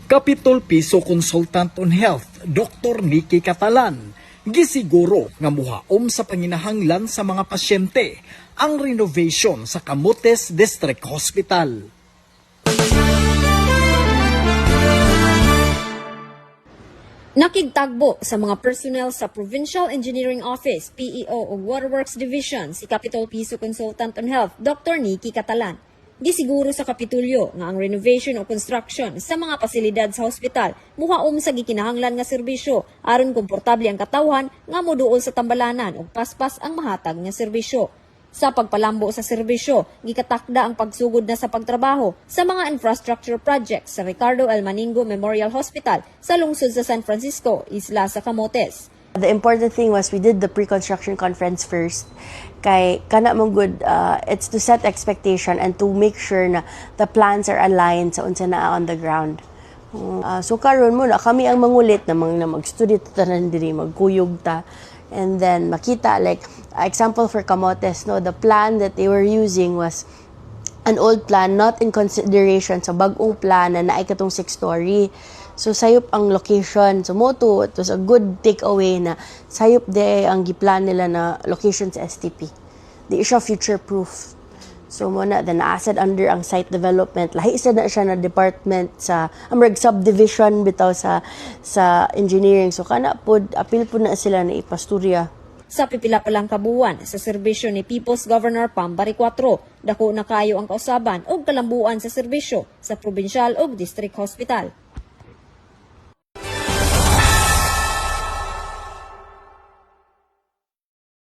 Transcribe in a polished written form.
Capitol Piso Consultant on Health, Dr. Nikki Catalan, gisiguro nga muhaom sa panginahanglan sa mga pasyente ang renovation sa Camotes District Hospital. Nakigtagbo sa mga personnel sa Provincial Engineering Office, PEO, o Waterworks Division si Capitol Piso Consultant on Health, Dr. Nikki Catalan. Gisiguro sa Kapitulyo nga ang renovation o construction sa mga pasilidad sa hospital muhaom sa gikinahanglan nga serbisyo aron komportable ang katawhan nga moduol sa tambalanan ug paspas ang mahatag nga serbisyo. Sa pagpalambo sa serbisyo, gikatakda ang pagsugod na sa pagtrabaho sa mga infrastructure projects sa Ricardo L. Maningo Memorial Hospital sa lungsod sa San Francisco, isla sa Camotes. The important thing was we did the pre-construction conference first. Kay kana mong good, it's to set expectation and to make sure na the plans are aligned sa unsa naa on the ground. So karon mo na kami ang mangulit na mang na mag-study ta tanan diri, magkuyog ta, and then makita, like example for Camotes, no, the plan that they were using was an old plan, not in consideration sa bag-ong plan na naay katong six story. So sayop ang location. So mo to, it was a good takeaway na sayop de ang giplan nila na location sa STP. Di siya future proof. So mo na then asset under ang site development. Lahi sa na siya na department sa amrag subdivision bitaw sa engineering. So kana pod, apil pod na sila na ipasturya. Sa pipila pa lang kabuwan sa serbisyo ni People's Governor Pam Baricuatro, dako na kayo ang kausaban og kalambuan sa serbisyo sa provincial ug district hospital.